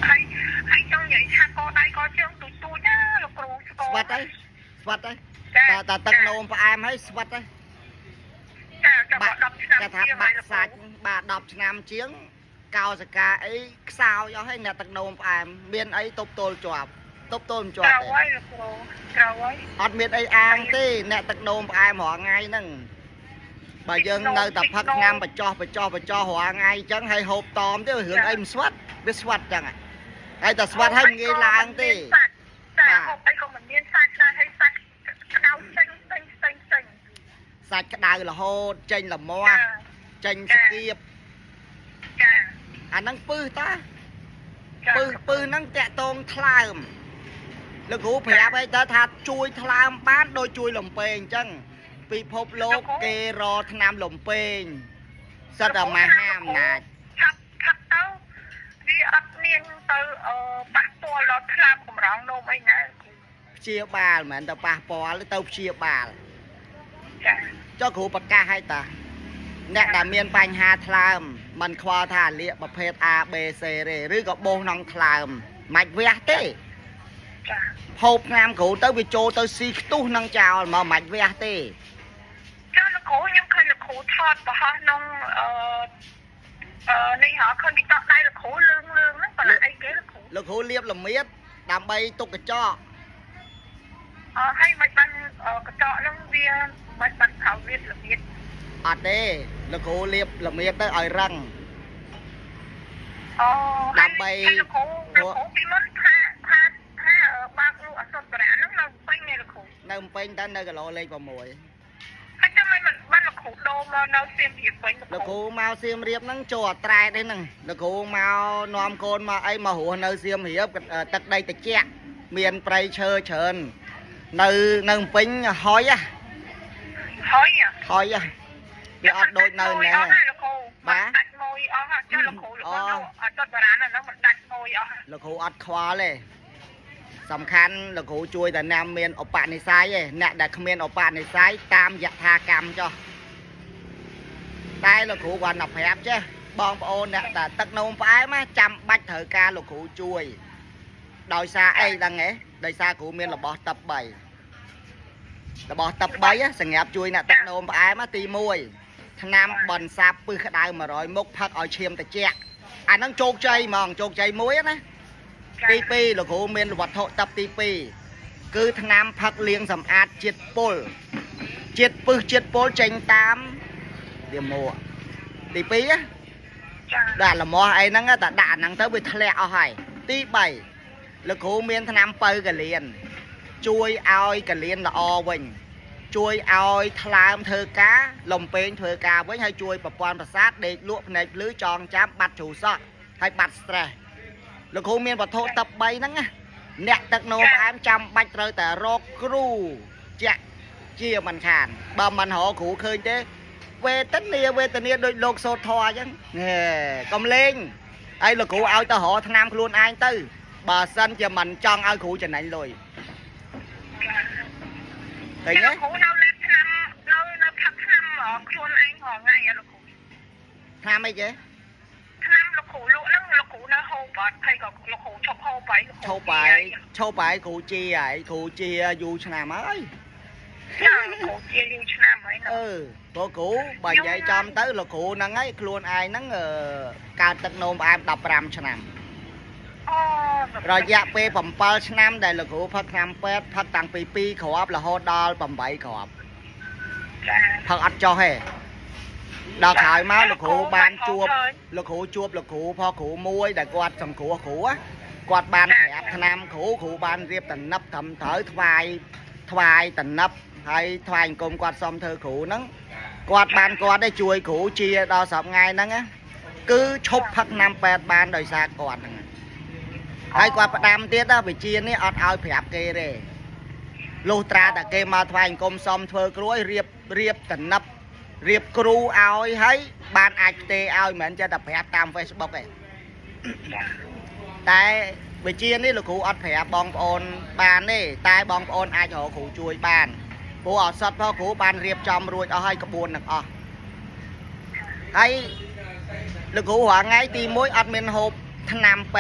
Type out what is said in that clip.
ហើយហើយចង់និយាយថាកដៃកជើងទូចទូចណាលោកគ្រូស្គ ស្វិតហើយស្វិតហើយ ចា តែតែទឹកនោមផ្អែមហើយស្វិតហើយ ចាចាំ10ឆ្នាំ គេថាបាក់សាច់បាទ10ឆ្នាំជាងកោសកាអីខ្សោយអស់ហើយអ្នកទឹកនោមផ្អែមមានអីទប់ទល់ជាប់ទប់ទល់មិនជាប់ ត្រូវ ទេ ហើយលោកគ្រូត្រូវហើយ អត់មានអីអាងទេអ្នកទឹកនោមផ្អែមរាល់ថ្ងៃហ្នឹងបើយើងនៅតែផឹកថ្នាំបញ្ចោះបញ្ចោះបញ្ចោះរាល់ថ្ងៃអញ្ចឹងហើយហូបតមទេរឿងអីមិនស្វិតវាស្វិតអញ្ចឹងហើយតែស្វិតហើយមិនងាយឡើងទេ ចាហូបអីក៏មិនមានសាច់ដែរហើយសាច់ក្តៅចេញចេញចេញចេញ សាច់ក្តៅរហូតចេញលមាស់ចេញស្គៀប ចា អាហ្នឹងពឹសតាពឹសពឹសហ្នឹងតាក់តងថ្លើមលោកគ្រូប្រាប់ឲ្យតើថាជួយថ្លើមបានដោយជួយលំពេងអញ្ចឹងពិភពលោកគេរកថ្នាំលំពេងសិតតែមហាអំណាច ឆាប់ឆាប់ទៅវាអត់មានទៅប៉ះពាល់ដល់ថ្លើមកម្រងនោមអីណា ព្យាបាលមិនមែនទៅប៉ះពាល់ទេទៅព្យាបាល ចា ចុះគ្រូប្រកាសឲ្យតាអ្នកដែលមានបញ្ហាថ្លើមមិនខ្វល់ថាលាកប្រភេទ A B C ទេឬក៏បោសក្នុងថ្លើមមិនវះទេ ចា ហូបថ្នាំគ្រូទៅវាចូលទៅស៊ីខ្ទុះនឹងចោលមកមិនវះទេ ចាលោកគ្រូខ្ញុំឃើញលោកគ្រូថតប្រហោះក្នុងអឺអឺនេះហ៎ឃើញពីតក់ដៃលោកគ្រូលឿងលឿងហ្នឹងបើអីគេលោកគ្រូ លោកគ្រូលាបលមៀតដើម្បីទុកកញ្ចក់ អឺហើយមិនបានកញ្ចក់ហ្នឹងវាមិនបានខោវាល្មៀត អត់ទេលោកគ្រូលាបលមៀតទៅឲ្យរឹង អូ ដើម្បី លោកគ្រូលោកគ្រូពីមុនថាថាថាបើកលក់អសុទ្ធរៈហ្នឹងនៅពេញនេះលោកគ្រូ នៅភ្នំពេញទៅនៅគីឡូលេខ6 ហើយចាំមិនបានលោកគ្រូដូរមកនៅសៀមរាបវិញ លោកគ្រូមកសៀមរាបហ្នឹងចូលអត្រែតទេហ្នឹងលោកគ្រូមកនាំកូនមកអីមករស់នៅសៀមរាបទឹកដីត្រជាក់មានព្រៃឈើច្រើននៅនៅភ្នំពេញហុយហ៎ ហើយ ហុយហ៎វាអត់ដូចនៅណែ លោកគ្រូដាច់មួយអស់ហើយចុះលោកគ្រូលោកគ្រូអសុទ្ធរៈហ្នឹងមិនដាច់មួយអស់ លោកគ្រូអត់ខ្វល់ទេសំខាន់លោកគ្រូជួយតែអ្នកមានឧបនិស្ស័យឯងអ្នកដែលគ្មានឧបនិស្ស័យតាមយថាកម្មចុះតែលោកគ្រូគាត់តែប្រាប់ចេះបងប្អូនអ្នកតែទឹកនោមផ្អែមណាចាំបាច់ត្រូវការលោកគ្រូជួយដោយសារអីដឹងទេដោយសារគ្រូមានរបស់ទឹក3របស់ទឹក3ណាសម្រាប់ជួយអ្នកទឹកនោមផ្អែមណាទី1ថ្នាំបន្សាបពឹសក្តៅ100មុខផឹកឲ្យឈាមត្រជាក់អាហ្នឹងជោគជ័យហ្មងជោគជ័យមួយណា ទី2លោកគ្រូមានវត្ថុតបទី2គឺថ្នាំផឹកលាងសម្អាតជាតិពុលជាតិពឹសជាតិពុលចេញតាមលាមកទី2ណា ចា ដាក់លមាស់អីហ្នឹងតែដាក់អាហ្នឹងទៅវាធ្លាក់អស់ហើយទី3លោកគ្រូមានថ្នាំពៅកលៀនជួយឲ្យកលៀនល្អវិញ ជួយឲ្យថ្លើមធ្វើការលំពេងធ្វើការវិញហើយជួយប្រព័ន្ធប្រសាទដេកលក់ភ្នែកភ្លឺចងចាំបាត់ជ្រុះសក់ហើយបាត់ stress លោកគ្រូមានវត្ថុទឹក3ហ្នឹងណាអ្នកទឹកនោមផ្អែមចាំបាច់ត្រូវតែរកគ្រូជាក់ជាមិនខានបើមិនរកគ្រូឃើញទេវេទនាវេទនាដូចលោកសូត្រធម៌អញ្ចឹងហេកុំលេងហើយលោកគ្រូឲ្យទៅរកថ្នាំខ្លួនឯងទៅបើសិនជាមិនចង់ឲ្យគ្រូចំណេញលុយឃើញទេ លោកគ្រូនៅលេបថ្នាំនៅនៅផឹកថ្នាំខ្លួនឯងរាល់ថ្ងៃលោកគ្រូ ថ្នាំអីគេ ថ្នាំលោកគ្រូលក់ហ្នឹងលោកគ្រូនៅហូបអត់ហើយក៏លោកគ្រូឈប់ហូបហើយ ឈប់ហើយឈប់ហើយគ្រូជាហើយគ្រូជាយូរឆ្នាំហើយ ចាលោកគ្រូជាយូរឆ្នាំហើយ អឺព្រោះគ្រូបើនិយាយចំទៅលោកគ្រូហ្នឹងហើយខ្លួនឯងហ្នឹងអឺកើតទឹកនោមផ្អែម15ឆ្នាំ អូ រយៈពេល7ឆ្នាំដែលលោកគ្រូផឹកថ្នាំពេទ្យផឹកតាំងពី2គ្រាប់រហូតដល់8គ្រាប់ ចា ផឹកអត់ចុះទេដល់ក្រោយមកលោកគ្រូបានជួបលោកគ្រូជួបលោកគ្រូផគ្រូមួយដែលគាត់សង្គ្រោះគ្រូណាគាត់បានប្រាប់ថ្នាំគ្រូគ្រូបានរៀបតំណឹបត្រឹមត្រូវថ្វាយថ្វាយតំណឹបហើយថ្វាយអង្គមគាត់សុំធ្វើគ្រូហ្នឹងគាត់បានគាត់ได้ជួយគ្រូជាដល់សប្តាហ៍ថ្ងៃហ្នឹងណាគឺឈប់ផឹកថ្នាំពេទ្យបានដោយសារគាត់ហ្នឹងហើយគាត់ផ្ដាំទៀតណាវិជានេះអត់ឲ្យប្រាប់គេទេលុះត្រាតែគេមកថ្វាយអង្គមសុំធ្វើគ្រូឲ្យរៀបរៀបតំណឹបរៀបគ្រូឲ្យហើយបានអាចផ្ទេឲ្យមិនមែនចេះតែប្រាប់តាម Facebook ទេ តែវិជានេះលោកគ្រូអត់ប្រាប់បងប្អូនបានទេតែបងប្អូនអាចរកគ្រូជួយបានព្រោះឱសថផងគ្រូបានរៀបចំរួចអស់ហើយក្បួនទាំងអស់ហើយលោកគ្រូរាល់ថ្ងៃទី1អត់មានហូបថ្នាំពេទ្យ